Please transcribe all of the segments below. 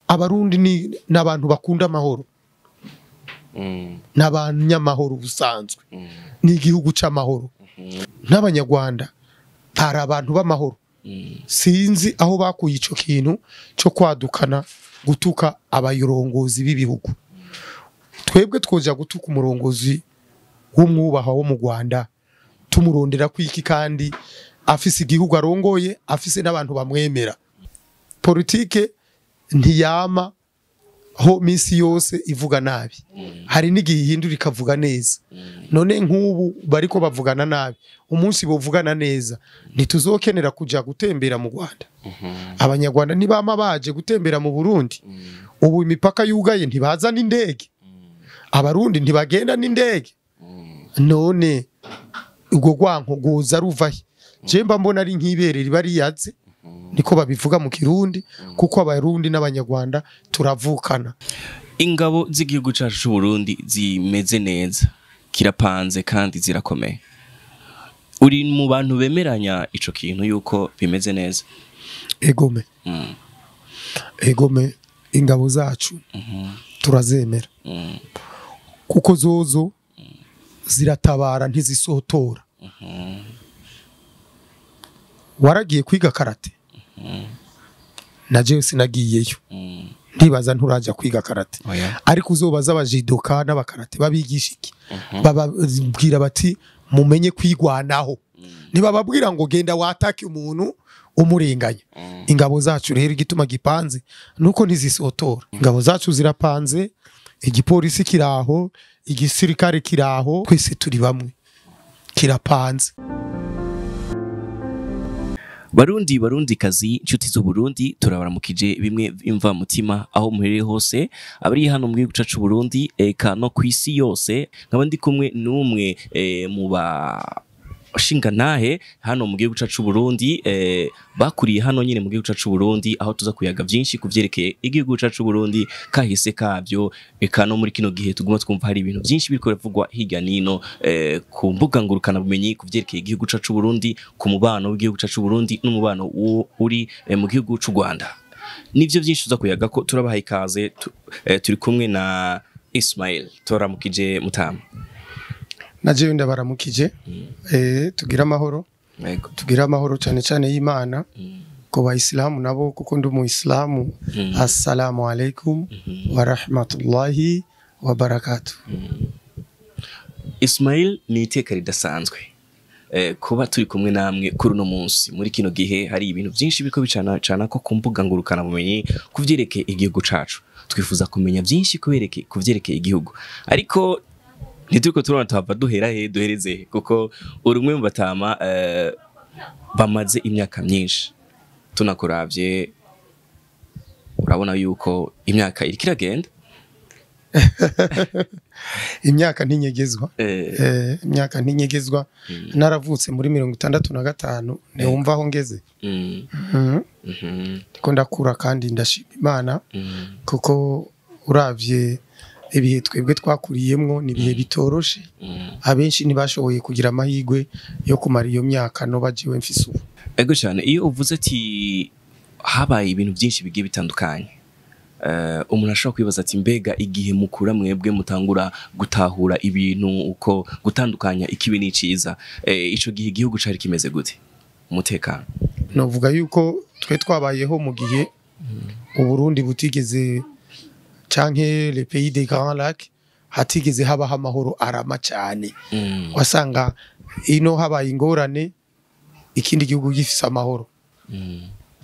Abarundi ni n'abantu bakunda amahoro, n'abanyamahoro busanzwe, ni igihugu c'amahoro. N'abanyarwanda hari abantu b'amahoro. Sinzi aho bakuye ico kintu cyo kwadukana gutuka abayorongozi b'ibihugu. Twebwe twoja gutuka umurongozi w'umwubaha wo mu Rwanda tumurondera kwiki kandi afise igihugu arongoye, afise n'abantu bamwemera. Politike ntiyama ho misi yose ivuga nabi, hari n'igihe ihindura ikavuga neza. None nk'ubu bariko bavugana nabi, umunsi bovugana neza ntituzokenera kuja gutembera mu Rwanda. Abanyarwanda ntibama baje gutembera mu Burundi. Ubu imipaka yugaye ntibaza n'indege, Abarundi ntibagenda n'indege. None ubwo rwanko rwoza ruvahe? Je mba mbona ari nk'ibere riba riyaze, niko babivuga mu Kirundi, kuko Abarundi n'Abanyarwanda turavukana. Ingabo z'igihugu cacu c'u Burundi zimeze neza, kirapanze kandi zirakomeye. Uri mu bantu bemeranya ico kintu yuko bimeze neza? Egome. Egome, ingabo zacu turazemera. Kuko zozo ziratabara ntizisotora. Waragiye kwiga karate? Na jewe sinagiyeyo. Ntibaza nturaja kwiga karate. Ariko uzobaza abajidoka n'abakarate babigisha iki? Bababwira bati mumenye kwigwanaho. Ntibababwira ngo genda watake umuntu umurenganya. Ingabo zacu rero igituma gipanze nuko ntizisotora. Ingabo zacu zirapanze, igipolisi kiraho, igisirikare kiraho, twese turi bamwe. Kirapanze. Barundi barundi kazi inshuti z'u Burundi, turabaramukije bimwe imva mutima aho muherereye hose, abari hano mu gihugu cacu Burundi eka no kwisi yose. Nkaba ndi kumwe n'umwe mu bashingantahe hano mu gihugu cacu Burundi, bakuriye hano nyine mu gihugu cacu Burundi, aho tuza kuyaga byinshi kuvyerekeye igihugu cacu Burundi, kahise kavyo, eka no muri kino gihe tuguma twumva hari ibintu byinshi biriko biravugwa hirya nino ku mbuga ngurukana bumenyi kuvyerekeye igihugu cacu Burundi, ku mubano w'igihugu cacu Burundi n'umubano uri mu gihugu c'u Rwanda. Nivyo byinshi tuza kuyaga ko turabaha ikaze. Turi kumwe na Ismail. Toramukije mutama. Na jewe ndabaramukije. Tugira amahoro. Tugira amahoro cyane cyane y'Imana ku bayisilamu nabo, kuko ndi umuyisilamu. Assalamu alaikum wa rahmatullahi wa barakatuh. Ismail, ni iteka ridasanzwe kuba turi kumwe namwe kuri uno munsi. Muri kino gihe hari ibintu byinshi biriko bicana cana ko ku mbuga ngurukana bumenyi kuvyerekeye igihugu cacu. Twifuza kumenya byinshi kuvyerekeye igihugu, ariko ntituriko turabona tuhava duhera he duhereze, kuko uri umwe mu batama bamaze imyaka myinshi. Tunakuravye urabona yuko imyaka iriko iragenda. Imyaka ntinyegezwa. Imyaka ntinyegezwa. Naravutse muri 65, ntiwumva aho ngeze. Ndiko ndakura kandi ndashima Imana, kuko uravye ibihe twebwe twakuriyemwo ni ibihe bitoroshe. Abenshi ntibashoboye kugira amahirwe yo kumara iyo myaka no bajiwe mfise ubu. Ego cyane, iyo uvuze ati habaye ibintu byinshi bigiye bitandukanye, umuntu ashobora kwibaza ati mbega igihe mukura mwebwe mutangura gutahura ibintu uko gutandukanya ikibi n'iciza, ico gihe igihugu cari kimeze gute? Umutekano. Novuga yuko twe twabayeho mu gihe Uburundi butigeze, canke le pays des Grands Lacs, hatigeze habaho amahoro arama cyane. Wasanga ino habaye ingorane, ikindi gihugu gifise amahoro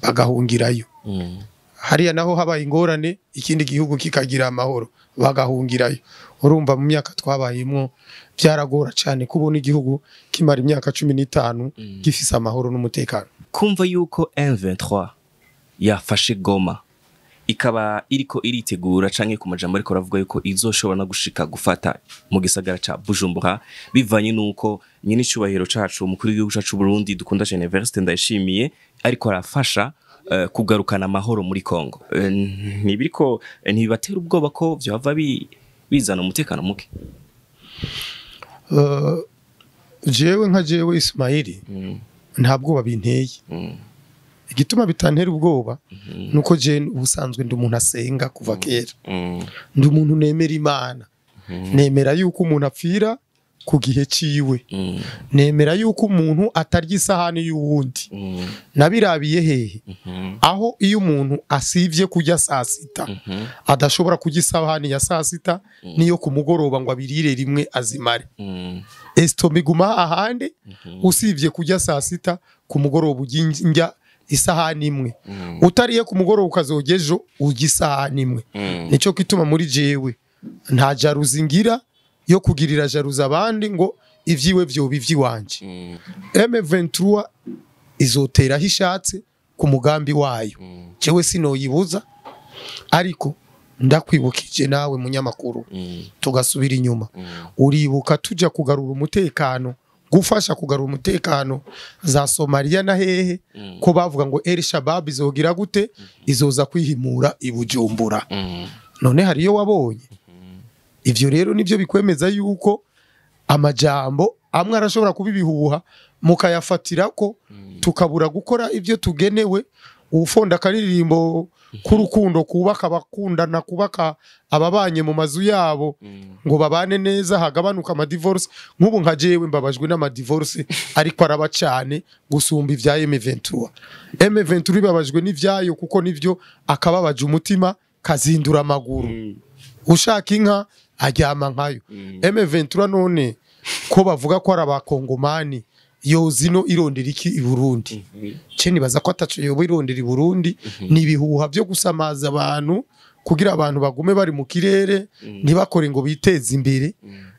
bagahungirayo. Hariya naho habaye ingorane, ikindi gihugu kikagira amahoro bagahungirayo. Urumva mu myaka twabayemwo byaragora cyane kubona igihugu kimara imyaka 15 gifise amahoro n'umutekano. Kumva yuko M23 yafashe Goma, ikaba iriko iritegura canke ku majambo ariko ravuga yuko izoshobora no gushika gufata mu gisagara ca Bujumbura, bivanye nuko nyine icubahiro cacu umukuru w'igihugu cacu Burundi dukunda cyane Evariste Ndayishimiye ariko arafasha kugarukana amahoro muri Kongo. Ntibiriko ntibibatera ubwoba ko vyohava bizana umutekano muke? Jewe nka jewe Ismail, nta bwoba binteye. Igituma bitantera ubwoba nuko je ubusanzwe ndi umuntu asenga kuva kera, ndi umuntu nemera Imana, nemera yuko umuntu apfira ku gihe ciwe, nemera yuko umuntu atarya isahani y'uwundi. Nabirabiye hehe? Aho iyo umuntu asivye kurya saa sita adashobora kurya isahani ya saa sita niyo ku mugoroba ngo abirire rimwe azimare. Estomac iguma ahandi, usivye kurya saa sita ku mugoroba urya isahani imwe, utariye ku mugoroba ukazogya ejo urya isahani imwe. Nico kituma muri jewe nta jalousie ngira yo kugirira jalousie abandi ngo ivyiwe vyoba ivy'iwanje. M23 izotera aho ishatse ku mugambi wayo, jewe sinoyibuza, ariko ndakwibukije nawe munyamakuru, tugasubira inyuma, uribuka tuja kugarura umutekano, gufasha kugarura umutekano za Somalia na hehe, ko bavuga ngo El Shabab izogira gute, izoza kwihimura i Bujumbura. None hariyo wabonye? Ivyo rero nivyo bikwemeza yuko amajambo amwe arashobora kuba ibihuha mukayafatira ko tukabura gukora ivyo tugenewe. Ufonda akaririmbo k'urukundo kubaka abakundana, kubaka ababanye mu mazu yabo ngo babane neza, hagabanuka amadivorce. Nk'ubu nka jewe mbabajwe n'amadivorce ariko araba cyane gusumba ivya M23. M23 ibabajwe n'ivyayo kuko nivyo akababaje umutima kazindura amaguru, ushaka inka aryama nkayo. M23 none ko bavuga ko ari abakongomani, yozino irondera iki i Burundi? Ce nibaza ko ataco yoba irondera i Burundi, ni ibihuha byo gusamaza abantu kugira abantu bagume bari mu kirere ntibakore ngo biteze imbere.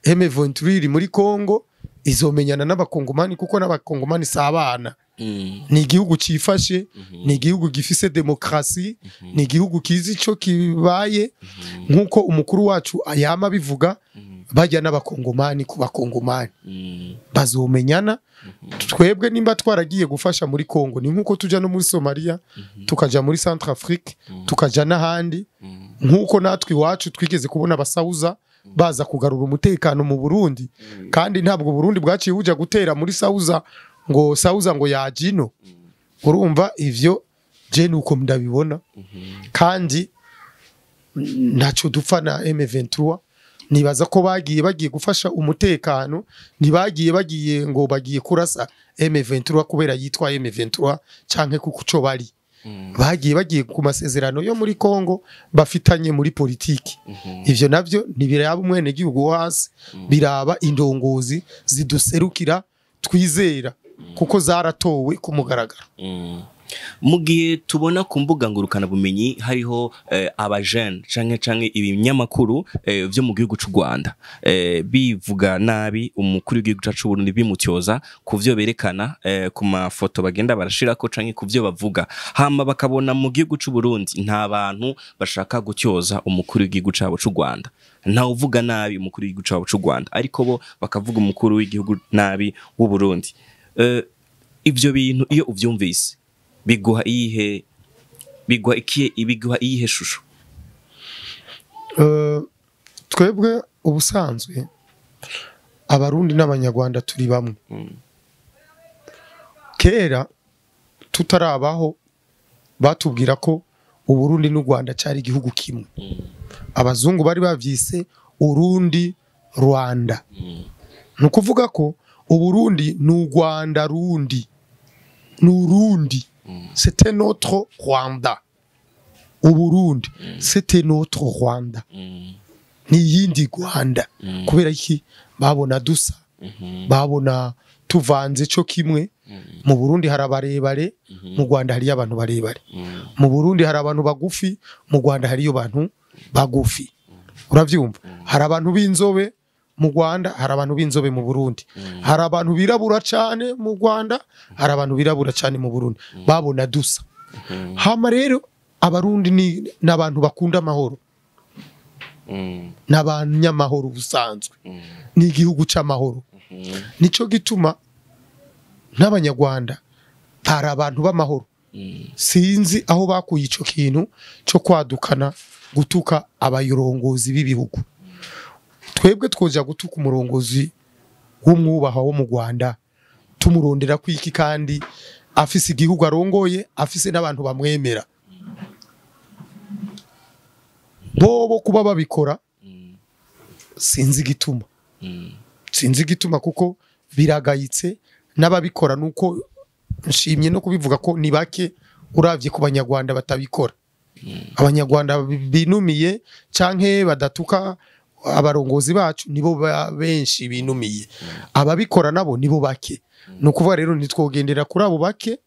M23 iri muri Kongo izomenyana n'abakongomani kuko n'abakongomani si abana. Ni igihugu cifashe, ni igihugu gifise demokrasi, ni igihugu kizi ico kibaye, nkuko umukuru wacu ayama bivuga, bajya n'abakongomani ku bakongomani bazomenyana. Twebwe nimba twaragiye gufasha muri Kongo ni nkuko tuja no muri Somalia, tukaja muri Centrafrique, tukaja n'ahandi, nkuko natwe iwacu twigeze kubona abasauza baza kugarura umutekano mu Burundi, kandi ntabwo Burundi bwaciye buja gutera muri Sauza ngo Sauza ngo yajino. Urumva ivyo je nuko ndabibona, kandi ntaco dupfa na M23. Nibaza ko bagiye gufasha umutekano, ntibagiye bagiye ngo bagiye kurasa M23 kubera yitwa M23 canke kuko ico bari. Bagiye ku masezerano yo muri Kongo bafitanye muri politiki. Ivyo navyo ntibiraba umwene gihugu wo hasi, biraba indongozi ziduserukira twizera kuko zaratowe ku mugaragaro. Mu gihe tubona ku mbuga ngurukana bumenyi hariho abajene canke ibinyamakuru vyo mu gihugu c'u Rwanda bivuga nabi umukuru w'igihugu cacu Burundi, bimutyoza ku vyo berekana ku mafoto bagenda barashirako canke ku vyo bavuga, hama bakabona mu gihugu c'u Burundi nta bantu bashaka gutyoza umukuru w'igihugu cabo c'u Rwanda, nta uvuga nabi umukuru w'igihugu cabo c'u Rwanda, ariko bo bakavuga umukuru w'igihugu nabi w'u Burundi. Ivyo bintu iyo uvyumvise biguha iyihe, biguha ikihe, biguha iyihe shusho? Twebwe ubusanzwe abarundi n'abanyarwanda turi bamwe. Kera tutarabaho batubwira ko Uburundi n'u Rwanda cari igihugu kimwe. Abazungu bari bavyise Urundi Rwanda. Ni ukuvuga ko Uburundi ni u Rwanda rundi, ni Urundi, c'était notre Rwanda. Uburundi c'était notre Rwanda, ni iyindi Rwanda. Kubera iki? Babona dusa, babona tuvanze co kimwe. Mu Burundi hari abarebare, mu Rwanda hariyo abantu barebare. Mu Burundi hari abantu bagufi, mu Rwanda hariyo abantu bagufi. Uravyumva? Hari abantu b'inzobe mu Rwanda, hari abantu b'inzobe mu Burundi. Hari abantu birabura cane mu Rwanda, hari abantu birabura cane mu Burundi. Babona dusa. Hama rero abarundi ni n'abantu bakunda amahoro, n'abanyamahoro ubusanzwe. Ni igihugu c'amahoro. Nico gituma n'abanyarwanda hari abantu b'amahoro. Sinzi aho bakuye ico kintu cyo kwadukana gutuka abayorongozi b'ibihugu. Twebwe twoja gutuka umurongozi w'umwubaha wo mu Rwanda tumurondera kwiki, kandi Afise igihugu arongoye, afise n'abantu bamwemera. Bobo kuba babikora sinzi igituma. Sinzi igituma kuko biragayitse, n'ababikora nuko nshimye no kubivuga ko ni bake uravye ku Banyarwanda batabikora. Abanyarwanda binumiye canke badatuka abarongozi bacu nibo benshi binumiye. Ababikora nabo nibo bake. Nukuvuga rero ntitwogendera kuri abo bake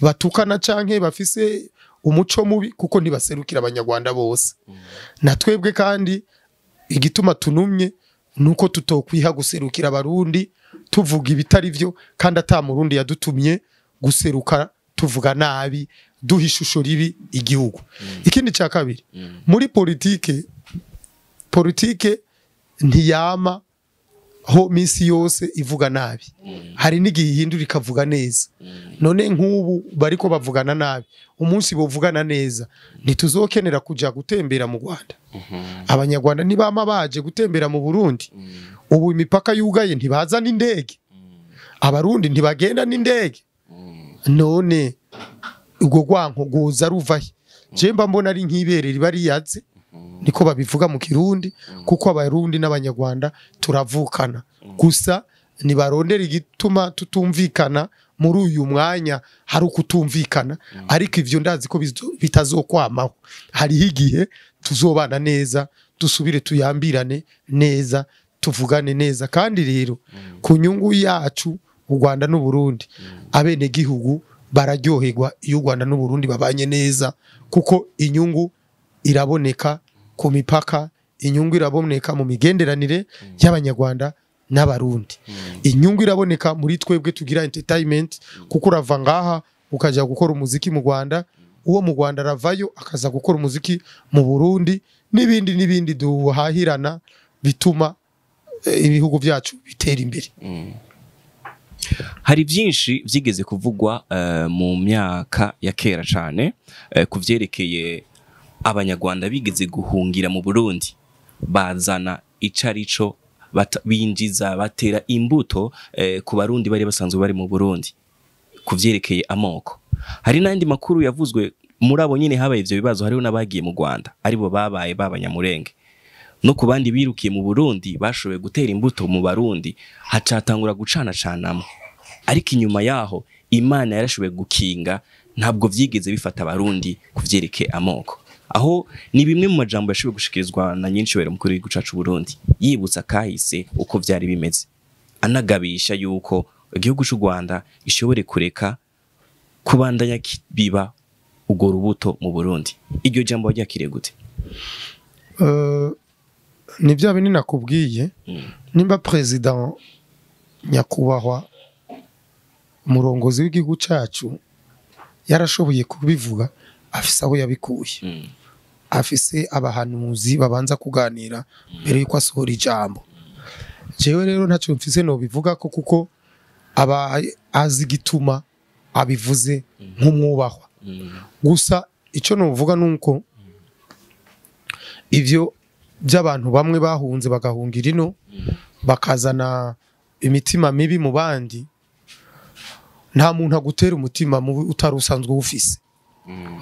batukana canke bafise umuco mubi, kuko ntibaserukira Abanyarwanda bose. Na twebwe kandi igituma tunumye nuko tutokwiha guserukira Abarundi tuvuga ibitari byo, kandi ata Murundi yadutumye guseruka tuvuga nabi, duha ishusho ribi igihugu. Ikindi cya kabiri, muri politike, politike ntiyama ho misi yose ivuga nabi. Hari n'igihe ihindura ikavuga neza. None nk'ubu bariko bavugana nabi, umunsi bovugana neza ntituzokenera kuja gutembera mu Rwanda. Abanyarwanda ntibama baje gutembera mu Burundi. Ubu imipaka yugaye ntibaza n'indege. Abarundi ntibagenda n'indege. None ubwo rwanko guza ruvahe? Je mba mbona ari nk'ibere riba riyaze, niko babivuga mu Kirundi, kuko Abarundi n'Abanyarwanda turavukana. Gusa nibarondera igituma tutumvikana muri uyu mwanya, hari ukutumvikana, ariko ivyo ndazi ko bitazokwamaho. Hariho igihe tuzobana neza, dusubire tuyambirane neza, tuvugane neza. Kandi rero ku nyungu yacu u Rwanda n'u Burundi, abenegihugu bararyoherwa iyo u Rwanda n'u Burundi babanye neza, kuko inyungu iraboneka ku mipaka, inyungu iraboneka mu migenderanire y'Abanyarwanda n'Abarundi. Inyungu iraboneka muri twebwe tugira entertainment, kuko urava ngaha ukaja gukora umuziki mu Rwanda, uwo mu Rwanda aravayo akaza gukora umuziki mu Burundi, n'ibindi n'ibindi duhahirana bituma ibihugu byacu bitera imbere. Hari byinshi byigeze kuvugwa mu myaka ya kera cyane kuvyerekeye Abanyarwanda bigeze guhungira mu Burundi, bazana icarico, binjiza batera imbuto ku Barundi bari basanzwe bari mu Burundi kuvyerekeye amoko. Hari n'andi makuru yavuzwe muri abo nyine habaye ivyo bibazo, hariho n'abagiye mu Rwanda aribo babaye babanyamurenge, no ku bandi birukiye mu Burundi bashoboye gutera imbuto mu Barundi, hacatangura gucana canamo. Ariko inyuma yaho Imana yarashoboye gukinga, ntabwo vyigeze bifata Abarundi kuvyerekeye amoko. Aho ni bimwe mu majambo yashoboye gushikirizwa na nyinshi mukuru w'igihugu cacu Burundi, yibutsa kahise uko vyari bimeze, anagabisha yuko igihugu c'u Rwanda gishobore kureka kubandanya biba ugo rubuto mu Burundi. Iryo jambo ryakiriye gute? Ni bya binini nakubwiye. Nimba president nyakubahwa umurongozi w'igihugu cacu yarashoboye kubivuga, afise aho yabikuye, afise abahanuzi babanza kuganira mbere yuko asohora ijambo. Jewe rero ntacyo mfise no bivuga ko, kuko aba azi gituma abivuze nk'umwubahwa. Gusa ico novuga nuko ivyo by'abantu bamwe bahunze bagahungira ino, bakazana imitima mibi mu bandi, nta muntu agutera umutima mubi utari usanzwe ufise.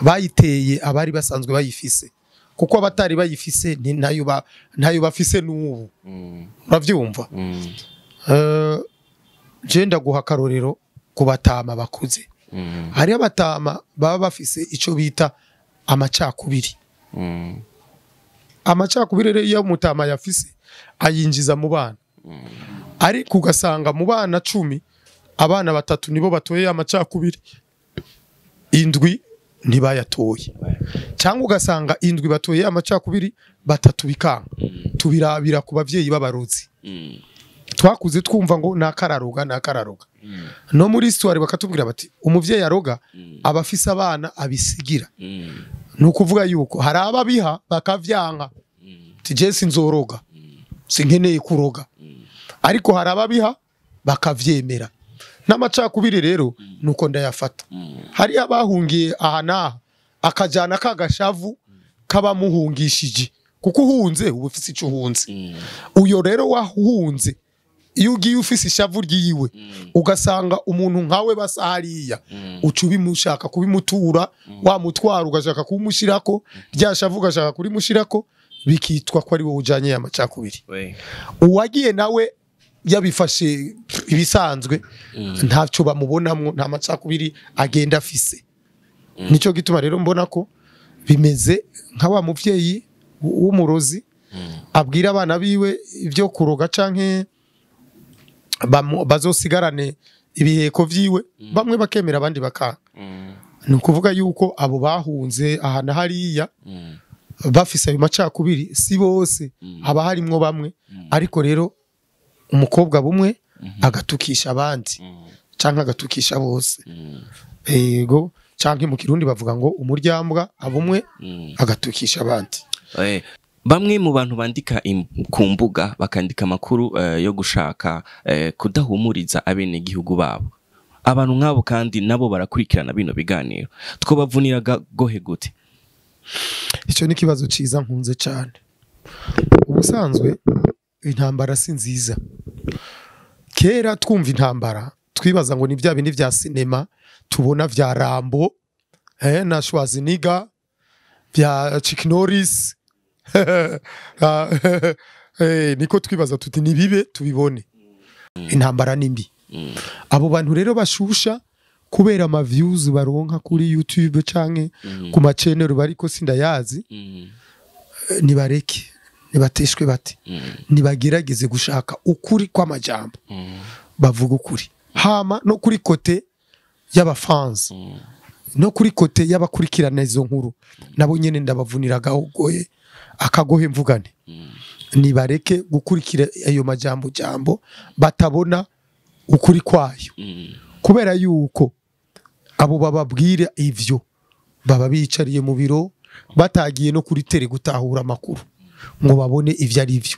Bayiteye abari basanzwe bayifise, kuko abatari bayifise ntayo bafise n'ubu. Uravyumva? Je ndaguha akarorero ku batama bakuze. Hari abatama baba bafise ico bita amacakubiri. Amacakubiri rero iyo mutama yafise ayinjiza mu bana, ariko ugasanga mu bana 10 abana 3 nibo batoye amacakubiri, 7 ntibayatoye, cyangwa ugasanga 7 batoye amacakubiri 3 bikanga. Tubirabira ku bavyeyi b'abarozi. Twakuze twumva ngo nakararoga nakararoga. No muri histoire bakatubwira bati umuvyeyi aroga abafise abana abisigira. Nukuvuga yuko hari ababiha bakavyanka, tije sinzoroga, sinkeneye kuroga, ariko hari ababiha bakavyemera. N'amacakubiri rero nuko ndayafata. Hari abahungiye aha naha akajana kagashavu kabamuhungishije, kuko uhunze uba ufise ico uhunze. Uyo rero wahunze Iyo ugiye ufise ishavu ryiwe, ugasanga umuntu nkawe basa hariya, uca ubimushaka kubimutura, wamutwara ugashaka kumushirako rya shavu, ugashaka kurimushirako, bikitwa ko ari wowe ujanye ya macakubiri. Uwagiye nawe yabifashe ibisanzwe, ntacyo bamubonamwo, nta macakubiri agenda afise. Nico gituma rero mbona ko bimeze nka wa muvyeyi w'umurozi abwira abana biwe ibyo kuroga canke bazosigarane ibiheko vyiwe, bamwe bakemera abandi bakanga. Ni ukuvuga yuko abo bahunze aha na hariya bafise ayo macakubiri si bose, haba harimwo bamwe, ariko rero umukobwa bumwe agatukisha abandi canke agatukisha bose. Ego, canke mu Kirundi bavuga ngo umuryambwa abumwe agatukisha abandi. Bamwe mu bantu bandika ku mbuga bakandika amakuru yo gushaka kudahumuriza abene gihugu babo, abantu nk'abo kandi nabo barakurikirana bino biganiro, twobavuniraga gohe gute? Icyo ni kibazo ciza nkunze cyane. Ubusanzwe intambara si nziza. Kera twumva intambara twibaza ngo ni bya bindi vya sinema tubona vya Rambo na Schwarzenegger, vya Chuck Norris, niko twibaza tuti nibibe tubibone. Intambara ni mbi. Abo bantu rero bashusha kubera ama views baronka kuri YouTube canke ku ma channel bariko sindayazi, nibareke, nibateshwe bate, nibagerageze gushaka ukuri kw'amajambo, bavuga ukuri. Hama no kuri côté y'abafans, no kuri côté y'abakurikirana izo nkuru, nabo nyene ndabavuniraga ugoye akagohe mvugane, nibareke gukurikira ayo majambo jambo batabona ukuri kwayo, kubera yuko abo bababwira ivyo baba bicariye mu biro, batagiye no kuri tele gutahura amakuru ngo babone ivyo ari vyo.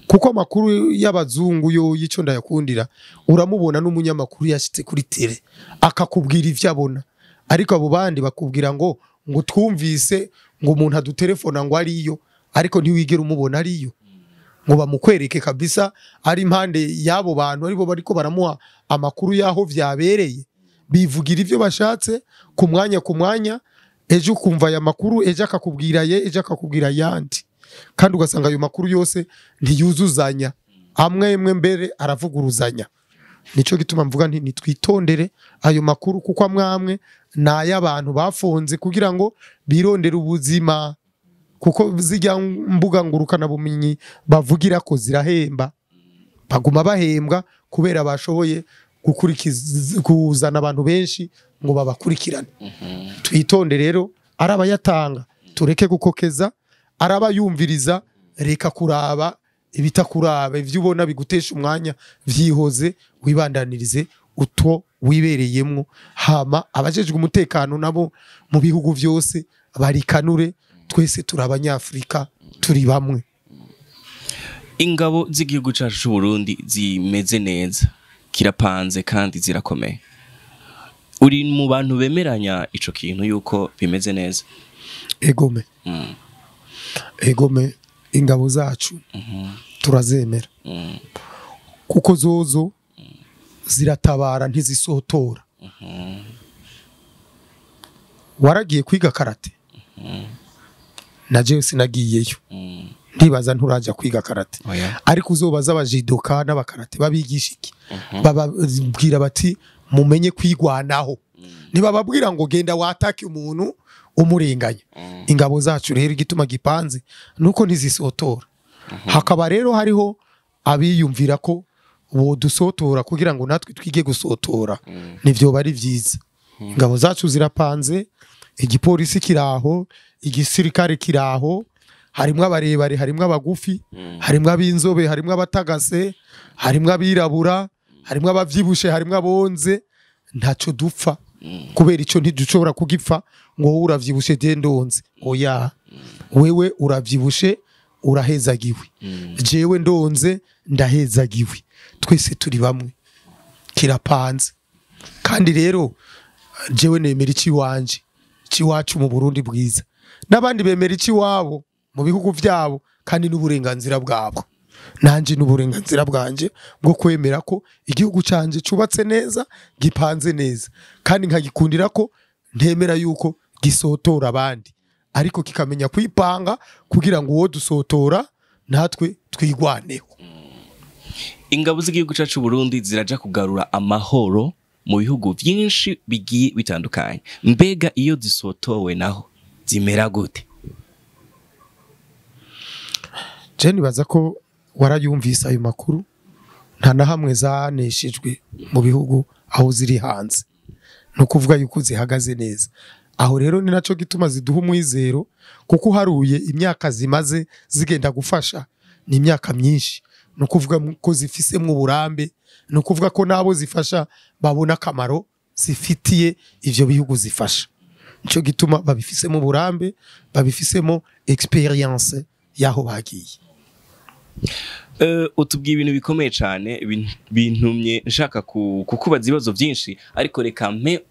Kuko amakuru y'abazungu yo yico ndayakundira, uramubona n'umunyamakuru yashitse kuri tele akakubwira ivyo abona, ariko abo bandi bakubwira ngo twumvise ngo umuntu adutelefona ngo ariyo, ariko ntiwigera umubona ariyo, ngo bamukwereke kabisa ari impande y'abo bantu aribo bariko baramuha amakuru y'aho vyabereye. Bivugira ivyo bashatse ku mwanya ku mwanya, ejo ukumva aya makuru, ejo akakubwira ye, ejo akakubwira yandi, kandi ugasanga ayo makuru yose ntiyuzuzanya, amwe imwe mbere aravuguruzanya. Nico gituma mvuga nti nitwitondere ayo makuru, kuko amwe amwe n'ay'abantu bafunze kugira ngo birondere ubuzima, kuko zijya mbuga ngurukana bumenyi bavugira ko zirahemba, baguma bahembwa kubera bashoboye gukurikiza kuzana abantu benshi ngo babakurikirane. Twitonde rero, arabayatanga tureke gukokeza, arabayumviriza reka kuraba ibitakuraba, ivyo ubona bigutesha umwanya vyihoze, wibandanirize utwo wibereyemwo. Hama abajejwe umutekano nabo mu bihugu vyose barikanure, twese turi abanyafrika, turi bamwe. Ingabo z'igihugu cacu c'u Burundi zimeze neza, kirapanze kandi zirakomeye. Uri mu bantu bemeranya ico kintu yuko bimeze neza? Egome. Egome, ingabo zacu turazemera, kuko zozo ziratabara ntizisotora. Waragiye kwiga karate? Na jewe sinagiyeyo, ntibaza nturaja kwiga karate, ariko uzobaza abajidoka n'abakarate babigisha iki? Bababwira bati mumenye kwigwanaho, ntibababwira ngo genda watake umuntu umurenganya. Ingabo zacu rero igituma gipanze nuko ntizisotora. Hakaba rero hariho abiyumvira ko bodusotora kugira ngo natwe twige gusotora, nivyo bari vyiza. Ingabo zacu zirapanze, igipolisi kiraho, igisirikare kiraho, harimwo abarebare, harimwo abagufi, harimwo ab'inzobe, harimwo abatagase, harimwo abirabura, harimwo abavyibushe, harimwo abonze. Ntaco dupfa kubera ico ntidushobora kugipfa ngo wowe uravyibushe je ndonze. Oya, wewe uravyibushe urahezagiwe, jewe ndonze ndahezagiwe, twese turi bamwe, kirapanze. Kandi rero jewe nemera ikiwanje, ikiwacu mu Burundi bwiza, n'abandi bemera ikiwabo mu bihugu vyabo, kandi n'uburenganzira bwabo. Nanje n'uburenganzira bwanje bwo kwemera ko igihugu canje cubatse neza, gipanze neza, kandi nkagikundira ko ntemera yuko gisotora abandi, ariko kikamenya kwipanga kugira ngo uwo dusotora natwe twigwaneho. Ingabo z'igihugu cacu Burundi ziraja kugarura amahoro mu bihugu byinshi bigiye bitandukanye. Mbega iyo zisotowe naho zimera gute? Je nibaza ko warayumvise ayo makuru, nta na hamwe zaneshejwe mu bihugu aho ziri hanze, no kuvuga yuko zihagaze neza. Aho rero ni naco gituma ziduha umwizero, kuko uharuye imyaka zimaze zigenda gufasha ni imyaka myinshi, no kuvuga ko zifisemo uburambe, no kuvuga ko nabo zifasha babona akamaro zifitiye ivyo bihugu zifasha. Nico gituma babifisemo uburambe, babifisemo experience yaho bagiye. Utubwiye ibintu bikomeye cyane, bintumye nshaka kukubaza ibibazo byinshi, ariko reka mpe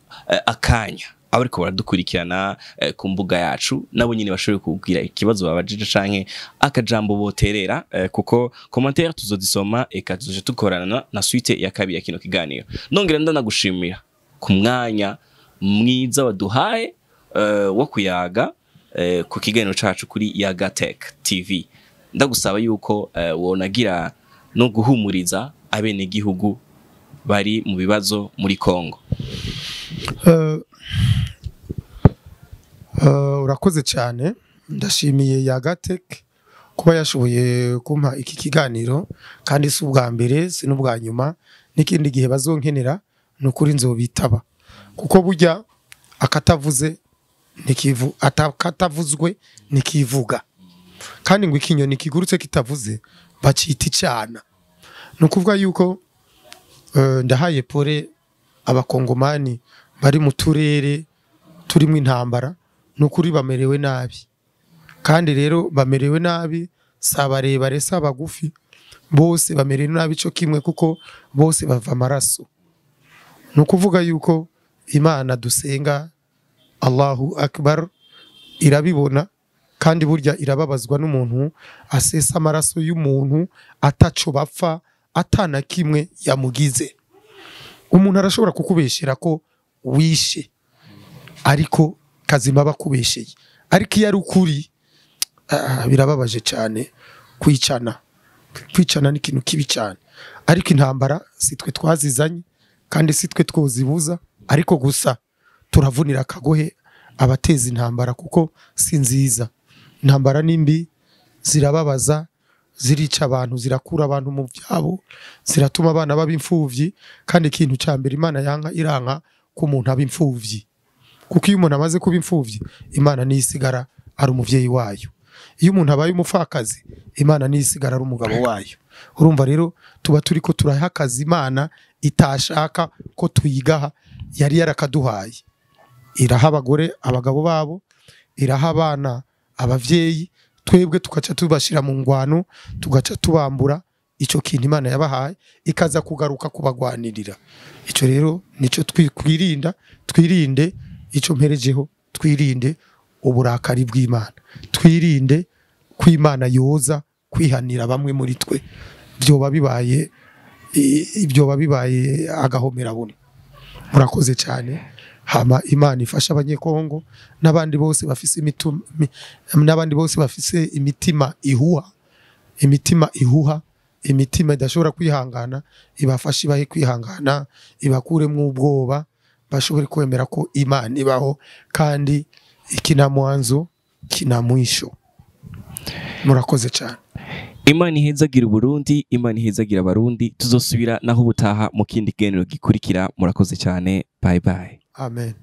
akanya abariko baradukurikirana ku mbuga yacu nabo nyine bashoboye kubwira ikibazo babajije canke akajambo boterera, kuko commentaire tuzozisoma eka tuzoje tukorana na suite ya kabiri ya kino kiganiro. Nongera ndanagushimira ku mwanya mwiza waduhaye wo kuyaga ku kiganiro cacu kuri Yaga Tech TV. Ndagusaba yuko wonagira no guhumuriza abene gihugu bari mu bibazo muri Kongo. Urakoze cyane, ndashimiye Yaga Tech kuba yashoboye kumpa iki kiganiro, kandi si ubwa mbere si n'ubwa nyuma, n'ikindi gihe bazonkenera nukuri nzobitaba, kuko burya akatavuze nikivu, atakatavuzwe nikivuga, kandi ngo ikinyoni kigurutse kitavuze bacita icana. Nukuvuga yuko ndahaye pore abakongomani bari mu turere turimo intambara, nukuri bamerewe nabi, kandi rero bamerewe nabi sabarebare sabagufi, bose bamerewe nabi cyo kimwe, kuko bose bava amaraso. Nukuvuga yuko Imana dusenga Allahu Akbar irabibona, kandi burya irababazwa n'umuntu asesa amaraso y'umuntu ataco bapfa atana kimwe yamugize. Umuntu arashobora kukubeshera ko wishe, ariko kazima bakubesheye, ariko iyo ari ukuri birababaje cyane. Kwicana, kwicana ni ikintu kibi cyane, ariko intambara sitwe twazizanye kandi sitwe twozibuza, ariko gusa turavunira akagohe abateza intambara, kuko si nziza. Intambara nimbi, zirababaza, zirica abantu, zirakura abantu mu byabo, ziratuma abana baba imfuvyi, kandi ikintu ca mbere Imana yanka iranka ko umuntu aba imfuvyi, kuko iyo umuntu amaze kuba imfuvyi Imana niyisigara ari umuvyeyi wayo, iyo umuntu abaye umupfakazi Imana niyisigara ari umugabo wayo. Urumva rero tuba turiko turahakaza Imana itashaka ko tuyigaha, yari yarakaduhaye. Iraha abagore abagabo babo, iraha abana abavyeyi, twebwe tugaca tubashira mu ngwano, tugaca tubambura ico kintu Imana yabahaye, ikaza kugaruka kubagwanirira. Ico rero nico twikwirinda, twirinde ico mperejeho, twirinde uburakari bw'Imana, twirinde kw'Imana yoza kwihanira bamwe muri twe, byoba bibaye ibyo bibaye agahomera buno. Murakoze cyane. Hama Imana ifasha abanyekongo n'abandi bose bafise n'abandi bose bafise imitima ihuha, imitima ihuha, imitima idashobora kwihangana, ibafashe bahe kwihangana, ibakuremwo ubwoba, bashobore kwemera ko Imana ibaho, kandi ikina mwanzo kina mwisho. Murakoze cyane. Imana ihezagira Burundi, Imana ihezagira Abarundi. Tuzosubira naho ubutaha mu kindi kiganiro gikurikira. Murakoze cyane. Bye bye. Amen.